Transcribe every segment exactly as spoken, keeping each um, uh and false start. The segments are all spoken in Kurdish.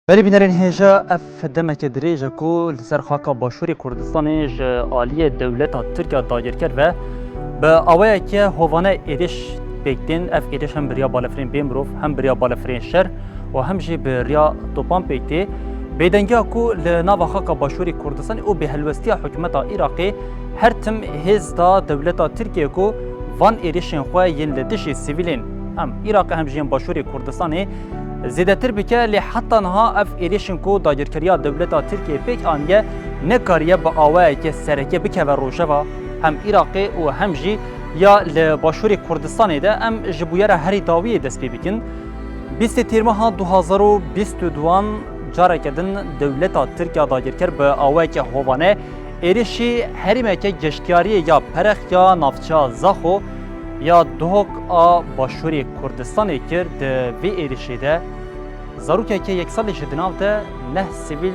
Belê bînerên hêja, ev demeke dirêj e ku li ser xaka Başûrê Kurdistanê ji aliyê dewleta Tirk ya dagirker ve bi awayeke hovane êrîş pêk tên. Ev êrîş hem bi riya balefirên bê mirov, hem bi riya balefirên şer û hem jî bi riya topan pêk tê. Bêdengiya ku li nava xaka Başûrê Kurdistanê û bêhelwestiya hikûmeta Iraqê her tim hêz da dewleta Tirkiyê ku van êrîşên xwe yên li dijî sivîlên hem Iraqê hem jî yên Başûrê Kurdistanê zêdetir bike, lê heta niha ev êrîşên ku dagirkeriya dewleta Tirkiyê pêk aniye nekariye bi awayeke sereke bikeve rojeva hem Iraqê û hem jî ya li Başûrê Kurdistanê de. Em ji bûyera herî dawiyê dest pê bikin. Bîstê Tîrmeha du hazar û bîst û duan careke din dewleta Tirk ya dagirker bi awayeke hovane êrişî herêmeke geştiyariyê ya Perex ya navçeya Zaxo ya Duhok a Başûrê Kurdistanê kir. Di vê êrişê de zarokeke yek salî ji di nav de neh sivîl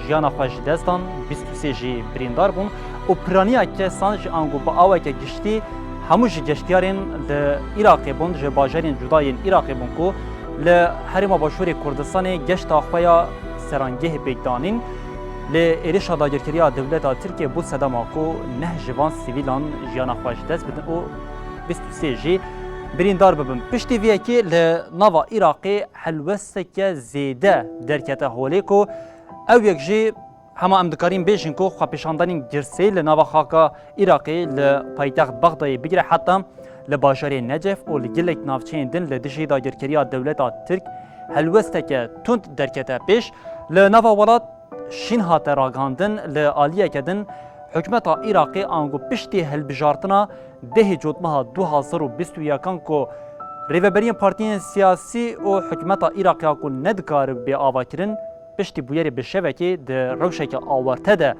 jiyana xwe ji dest dan, bîst û sê jî birîndar bûn û piraniya kesan ji ango bi aweke giştî hemû ji geştiyarên li Iraqê bûn, ji bajarên cuda yên Iraqê bûn ku li herêma Başûrê Kurdistanê geşta xwe ya serangehê pêk danîn. Lê êrişa dagirkeriya dewleta Tirkiyê bû sedema ku neh ji van sivîlan jiyana xwe ji dest bidin û bîst û sê jî birîndar bibin. Piştî vê yekê li nava Iraqê helwesteke zêde derkete holê ku ew yek jî hema em dikarîn bêjin ku xwepêşandanên girseyî li nava xaka Iraqê li paytext Bexdayê bigire heta li bajarê Necef û li gelek navçeyên din li dijî dagirkeriya dewleta Tirk helwesteke tund derkete pêş. Li nava welat şîn hate ragihandin, li aliyeke din hikûmeta Iraqê ango piştî hilbijartina dehê Cotmeha du hazar û bîst û yekan ku rêveberiyên partiyên siyasî û hikûmeta Iraqê ku nedikaribe avakirin, piştî bûyerê bi şevekê di rewşeke awarte de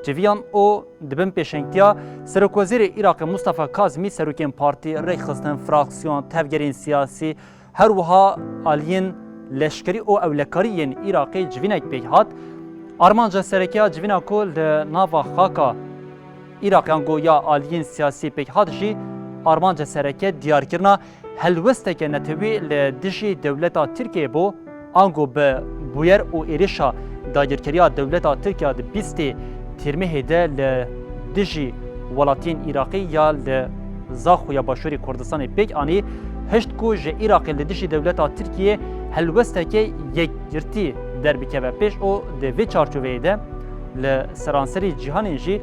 civiyan û di bin pêşengtiya Serokwezîrê Iraqê Mustafa Kazimî, serokên partî, rêxistin, fraksiyon, tevgerên siyasî, her wiha aliyên leşkerî û ewlekarî yên Iraqê civînek pêk hat. Armanca sereke ya civîna ku li nava xaka Iraqê ango ya aliyên siyasî pêk hat jî armanca sereke diyarkirina helwesteke netewî li dijî dewleta Tirkiyê bû, ango bi bûyer û êrişa dagirkeriya dewleta Tirkiya di bîstê Tîrmehê de li dijî welatiyên Iraqê ya li Zaxo ya Başûrê Kurdistanê pêk anî, hişt ku ji Iraqê li dijî dewleta Tirkiyê helwesteke yekgirtî derbikeve pêş û di vê çarçoveyê de li seranserî cîhanê jî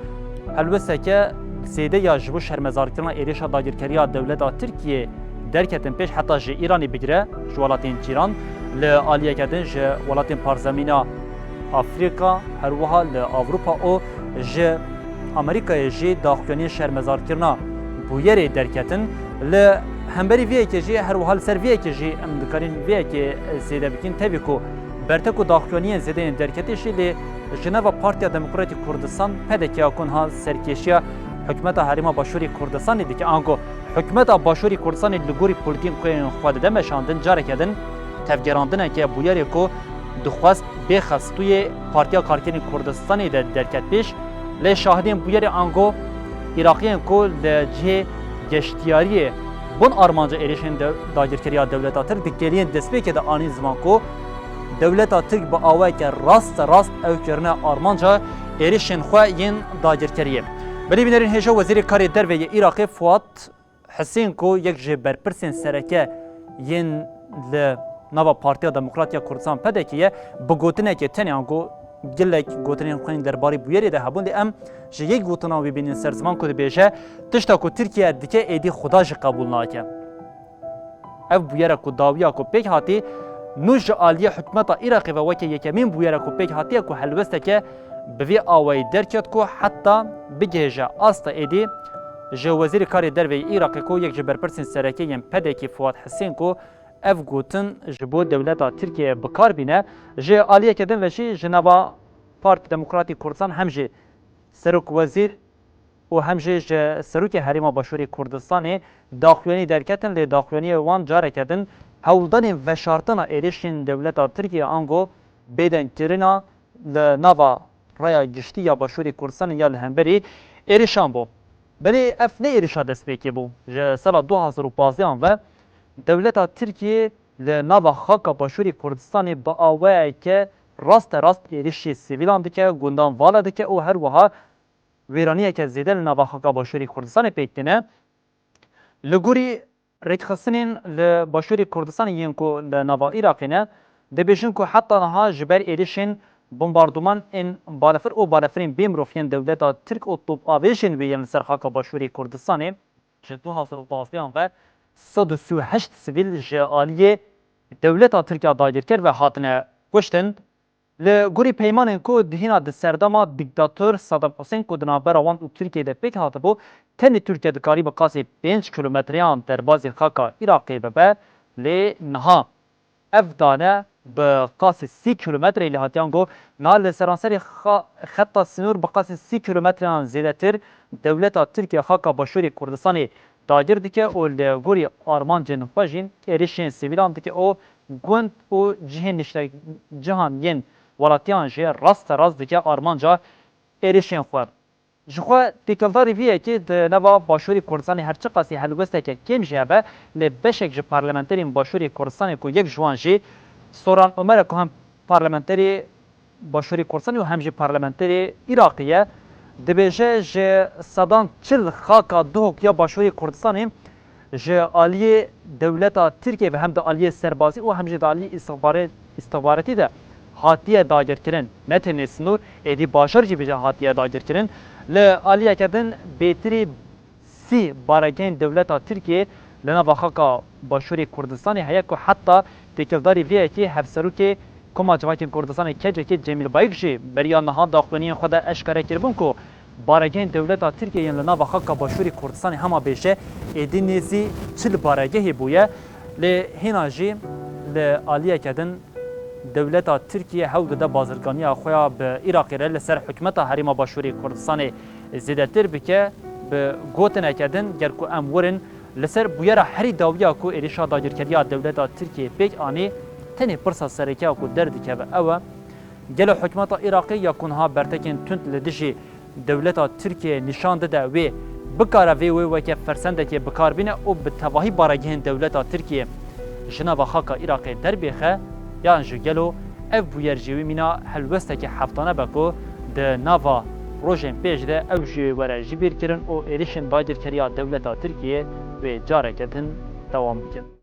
helwesteke zêde ya ji bo şermezarkirina êrişa dagirkeriya dewleta Tirkiyê derketin pêş, heta ji Îranê bigire ji welatên cîran, li aliyeke din ji welatên parzemîna Afrîka, her wiha li Ewropa û ji Amerîkayê jî daxuyaniyên şermezarkirina bûyerê derketin. Li hemberî vê yekê jî, her wiha li ser vê yekê jî em dikarin vê yekê zêde bikin. Tevî ku bertek û daxuyaniyên zêde yên derketî jî lê ji nava Partiya Demokratîk Kurdistan, P D K, ya ku niha serkêşiya hikûmeta Herêma Başûrê Kurdistanê dike, ango hikûmeta Başûrê Kurdistanê li gorî polîtîkên xwe dide meşandin, careke din tevgerandineke bûyerê ku dixwest bê xestûyê Partiya Karkerên Kurdistanê de derket pêş, lê şahidên bûyerê ango Iraqiyên ku li cihê geştiyariyê bûn armanca êrişên de-, dagirkeriya dewleta Tirk di kêliyên destpêkê de anîn ziman ku dewleta Tirk bi awayeke rasterast ew kirine armanca êrişên xwe yên dagirkeriyê. Belê bînerên hêja, Wezîrê Karê Derve yê Iraqê Fuat Hisên ku yek ji berpirsên sereke yên li nava Partiya Demokrat ya Kurdistan, P D K, ye, bi gotinekê tenê, ango gelek gotinên xwe yên derbarê bûyerê de hebûn, lê em ji yek gotina wî bînin ser ziman ku dibêje, tişta ku Tirkiye dike êdî Xuda jî qebûl nake. Ev bûyere ku dawiya ku pêk hatî, nû ji aliyê hikûmeta Iraqê ve weke yekemîn bûyere ku pêk hatiye ku helwesteke bi vî awayî derket ku heta bigihêje asta êdî ji Wezîrê Karê Derve yê Iraqê ku yek ji berpirsên sereke yên P D K Fuat Hisên ku ev gotin ji bo dewleta Tirkiyeyê bi kar bîne, ji aliyeke din ve jî ji nava Partî Demokratîk Kurdistan hem jî Serok Wezîr û hem jî ji Serokê Herêma Başûrê Kurdistanê daxuyanî derketin, lê daxuyaniyê wan careke din hewldanên veşartina êrişên dewleta Tirkiye ango bêdengkirina li nava raya giştî ya Başûrê Kurdistanê ya li hemberî êrişan bû. Belê ev ne êrişa destpêkê bû. Ji sala du hazar û pazdeh ve dewleta Tirkiye li nava xaka Başûrê Kurdistanê bi awayeke rasterast êrişî sivîlan dike, gundan vala dike û her wiha wêraniyeke zêde li nava xaka Başûrê Kurdistanê pêk tîne. Li gorî rêkxistinên li Başûrê Kurdistanê yên ku li nava Iraqê ne, dibêjin ku heta niha ji ber êrişên bombarduman ên balefir û balefirên bê mirov yên dewleta Tirk û topavêjên wê yên li ser xaka Başûrê Kurdistanê, ji du hazar û duwazdeh ve sed û sî û heşt sivîl ji aliyê dewleta Tirk ya dagirker ve hatine kuştin. Li gorî peymanên ku di hîna di serdema dîktator Saddam Hussein ku di navbera wan û Tirkiyê de pêk hatibû, tenê Tirkiye dikarî bi qasî pênc kilometreyan derbazî xaka Iraqê bibe, lê niha ev dane bi qasî sî kilometreyê lê hatiyan got. Niha li seranserê xa-, xeta sînor bi qasî sî kilometreyan zêdetir dewleta Tirkiye xaka Başûrê Kurdistanê dagir dike û li gorî armancên xwe jî êrişên sivîlan dike û gund û cihên niştecihan yên welatiyan jî rasterast dike armanca êrişên xwe. Jixwe têkildarî vê yekê di nava Başûrê Kurdistanê her çiqasî helwesteke kêm jî hebe, lê beşek ji parlamenterên Başûrê Kurdistanê ku yek ji wan jî Soran Omer e ku hem parlamenterê Başûrê Kurdistanê û hem jî parlamenterê Iraqê ye, dibêje ji sedan çil xaka Duhok ya Başûrê Kurdistanê ji aliyê dewleta Tirkiye ve hem de aliyê serbazî û hem jî de aliyê îstixbare-, îstixbaretî de hatiye dagirkirin. Ne tenê sinûr, êdî bajar jî bêje hatiye dagirkirin. Li aliyeke din bêtirî sî baregehên dewleta Tirkiyê li nava xaka Başûrê Kurdistanê heye ku heta têkildarî vê yekê Hevserokê Koma Civakên Kurdistanê K C K Cemîl Bayik jî beriya niha daxuyaniyên xwe de eşkere kiribûn ku baregehên dewleta Tirkiyê yên li nava xaka Başûrê Kurdistanê hema bêje êdî nêzî çil baregehê bûye. Lê hîna jî li aliyeke din dewleta Tirkiye hewl dide bazirganiya xwe ya bi Iraqê re li ser hikûmeta Herêma Başûrê Kurdistanê zêdetir bike. Bi gotineke din, ger ku em werin li ser bûyera herî dawiya ku êrişa dagirkeriya dewleta Tirkiyê pêk anî, tenê pirsa sereke ya ku derdikeve ew e, gelo hikûmeta Iraqê ya ku niha bertekên tund li dijî dewleta Tirkiyê nîşan dide wê bikare vê wê weke fersendekê bikar bîne û bi tevahî baregehên dewleta Tirkiyê ji nava xaka Iraqê derbêxe, yan jî gelo ev bûyer jî wê mîna helwesteke heftane be ku di nava rojên pêş de ew jî were jibîrkirin û êrişên dagirkeriya dewleta Tirkiyê wê careke din dewam bikin.